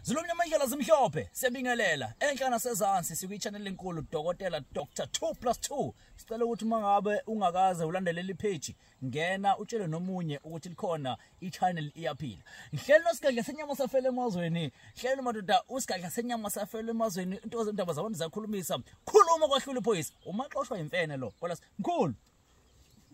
Zilomnyama indlela zimhlophe, siyabingelela. Enhla nasezansi sikwi-channel enkulu Dokotela Dr 2+2. Sicela ukuthi mangabe ungakaze ulandelele ipage, ngena utshele nomunye ukuthi likhona i-channel iyaphila. Ngihleli nosigadla senyama safela emazweni. Hleli madoda usigadla senyama safela emazweni. Into zendaba zabantu zakhulumisa. Khuluma kwahlula iphoyisa. Umaxoshwa imfene lo. Kolas mkhulu.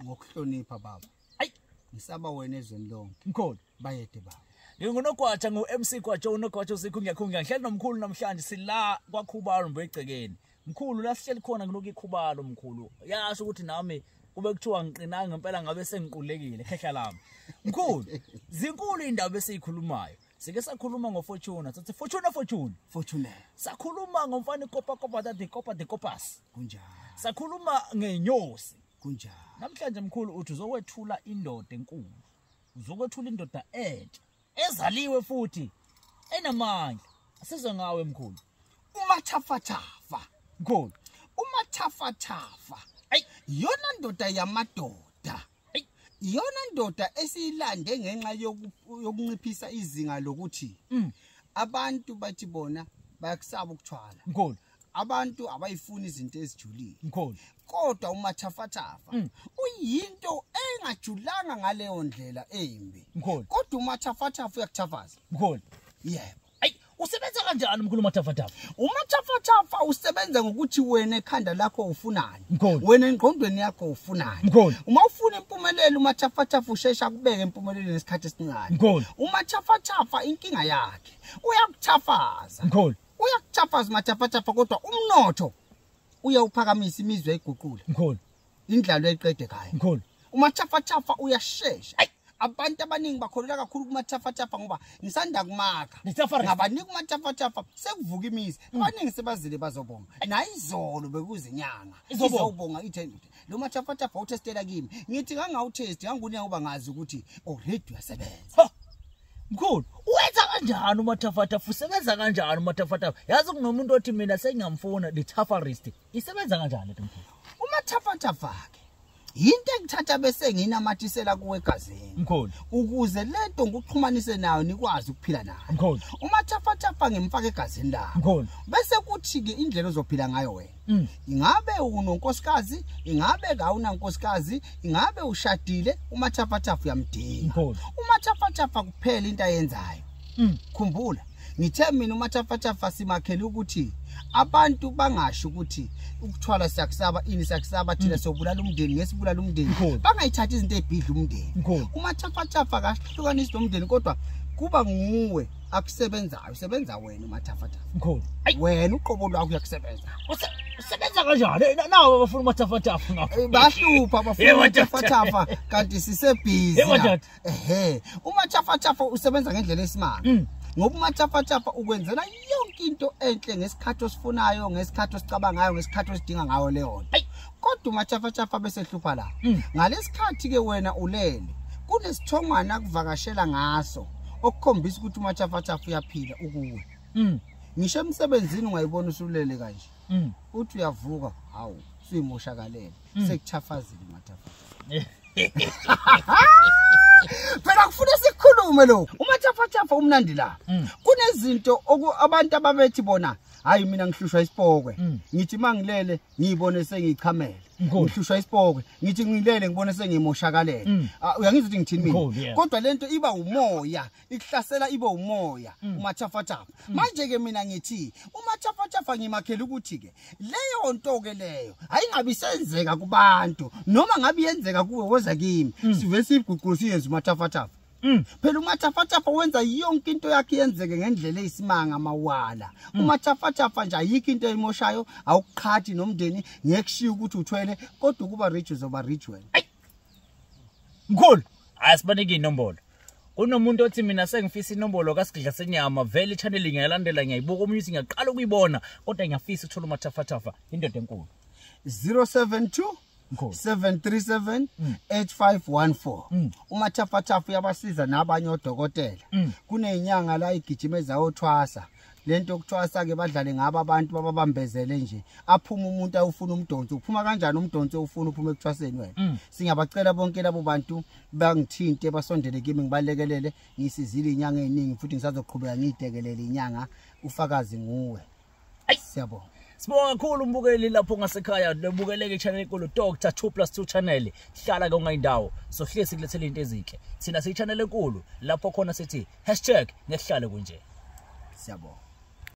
Ngokuhlonipha baba. Ayi, ngisaba wena ezweni lonke. Mkhulu. Bayede baba. Ngingunogwaja ngu-MC Gwajo unogwaja usikhungiyakhungiya. Ngihleli nomkhulu namhlanje sila kwaKhubalo mbegcekeni. Mkhulu la sihleli khona ngiloku ikhubalo mkhulu. Yasho ukuthi nami kube kuthiwa ngiqinanga ngempela ngabe sengiqulekile khehla lami. Mkhulu, zinkulu indaba esiyikhulumayo. Sike sakhuluma ngoFortuna, sathi Fortuna Fortuna. Fortuna. Sakhuluma ngomfana ikopa kopa that ikopa de kopas. Kunjalo. Sakhuluma ngenyosi. Kunjalo. Namhlanje mkhulu uthi uzokwethula indoda enkulu. Uzokwethula indoda entsha ezaliwe futhi enamandla. Asizwe ngawe mkhulu. Umathafathafa. Mkhulu. Umathafathafa. Ayi, iyona ndoda yamadoda. Ayi, iyona ndoda esiyilande ngenxa yokunciphisa izinga lokuthi abantu bathi bona bayakusaba ukuthwala. Mkhulu. Abantu abayifuni izinto ezijulile. Mkhulu. Kodwa umathafathafa uyinto engajulanga ngaleyo ndlela embi. Mkhulu. Kodwa umathafathafa uyakuthafaza. Mkhulu. Yebo. Ayi, usebenza kanjani mkhulu umathafathafa? Umathafathafa usebenza ngokuthi wena ekhanda lakho ufunani. Mkhulu. Wena engqondweni yakho ufunani. Mkhulu. Uma ufuna impumelelo umathafathafa ushesha kubeke impumelelo ngesikhathi esincane. Mkhulu. Umathafathafa inkinga yakhe uyakuthafaza. Mkhulu. Uyakuthafaza umathafathafa kodwa umnotho uyawuphakamisa imizwa ayiguqula. Mkhulu. Indlalo ayiqede ekhaya. Mkhulu. Umathafathafa uyashesha. Abantu abaningi bakholelwa kakhulu kumathafathafa ngoba ngisanda kumakha. Ngabanika umathafathafa sekuvuka imizi. Abaningi sebazile bazobonga. Nayizolo bekuzinyanga. Izobonga ithe lo mathafathafa uthestela kimi. Ngithi ngangawuthesti ngangunya ngoba ngazi ukuthi already uyasebenza. Mkhulu, uwenza kanjani umathafathafa? Usebenza kanjani umathafathafa? Yazi kunomuntu othi mina sengiyamfuna the thafarist. Isebenza kanjani lento mkhulu? Umathafathafa ke yinto engithatha bese nginamathisela kuwe egazini. Mkhulu. Ukuze lento ngikuxhumanise nayo nikwazi ukuphila nayo. Mkhulu. Umathafathafa ngimfaka egazini lakho. Mkhulu. Bese kuthi ke indlela ozophila ngayo wena. Ingabe unonkosikazi, ingabe kawunankosikazi, ingabe ushadile, umathafathafa uyamdinga. Mkhulu. Umathafathafa kuphela into ayenzayo. Khumbula, ngithe mina umathafathafa simakhele ukuthi abantu bangasho ukuthi ukuthwala siyakusaba ini siyakusaba thina sobulala umndeni ngesibulala umndeni. Bangayithathi izinto ezibhidla umndeni. Umathafathafa akahlukanisi nomndeni kodwa kuba nguwe akusebenzayo, usebenza wena umathafathafa. Mkhulu. Wena uqobo lwakho uyakusebenza. Usebenza kanjani? Nawo abafuna umathafathafa ngapha. Bahlupha abafuna umathafathafa kanti sisebhizi. Ehe, umathafathafa usebenza ngendlela esimanga. Ngoba umathafathafa ukwenzela yonke into enhle ngesikhathi osifunayo, ngesikhathi osicabangayo, ngesikhathi osidinga ngayo leyo nto. Kodwa umathafathafa bese hlupha la. Ngalesikhathi ke wena ulele, kunesithongwana akuvakashela ngaso okukhombisa ukuthi umathafathafa uyaphila ukuwe. Ngisho emsebenzini ungayibona usulele kanje. Uthi uyavuka, hawu, suyimoshakalele. Sekuchafazile umathafathafa. Phela kufuna sikhulume lokho. Umathafathafa umnandi la. Kunezinto abantu ababethi bona, hayi mina ngihlushwa isipokwe. Ngithi mangilele ngiyibone sengichamele. Ngihlushwa isipokwe. Ngithi ngilele ngibone sengimoshakalele. Uyangizwa ukuthi ngithini mina? Kodwa lento iba umoya, ikuhlasela ibe umoya umathafathafa. Manje ke mina ngithi umathafathafa ngimakhela ukuthi ke leyo nto ke leyo ayingabi senzeka kubantu noma ngabe yenzeka kuwe woza kimi. Sive siguqu siyenze umathafathafa. Phela umathafathafa wenza yonke into yakhe yenzeke ngendlela eyisimanga mawala. Umathafathafa nje ayikho into eyimoshayo, awuqhathi nomndeni, ngekushiya ukuthi uthwele kodwa ukuba rich uzoba rich wena. Mkhulu, asibanike inombolo. Kunomuntu othi mina sengifisa inombolo kaSigidla senyama, vele i-channel ngiyalandela ngiyayibuka omunye uthi ngiyaqala ukuyibona kodwa ngiyafisa ukuthola umathafathafa indoda enkulu. 072 Mkhulu. 737 8514. Umathafathafa uyabasiza nabanye odokotela. Kunezinyanga la igijima ezayothwasa. Lento yokuthwasa ke badlale ngabo abantu, bababambezele nje, aphuma umuntu ayofuna umdonso. Uphuma kanjani umdonso ufuna uphume ekuthwaseni wena? Singabacela bonke labo bantu bangithinte, basondele kimi, ngibalekelele. Ngisizile inyanga eziningi futhi ngisazoqhubeka ngiyidekelele inyanga. Ufakazi nguwe. Siyabonga. Sibonga kakhulu umbukeli lapho ngasekhaya, lebukeleke i-channel enkulu Dr 2+2 channel. Hlala ke ungayindawo, sohlezi sikulethele into ezinhle. Thina siyi-channel enkulu lapho khona sithi #ngekuhlale kunje. Siyabonga.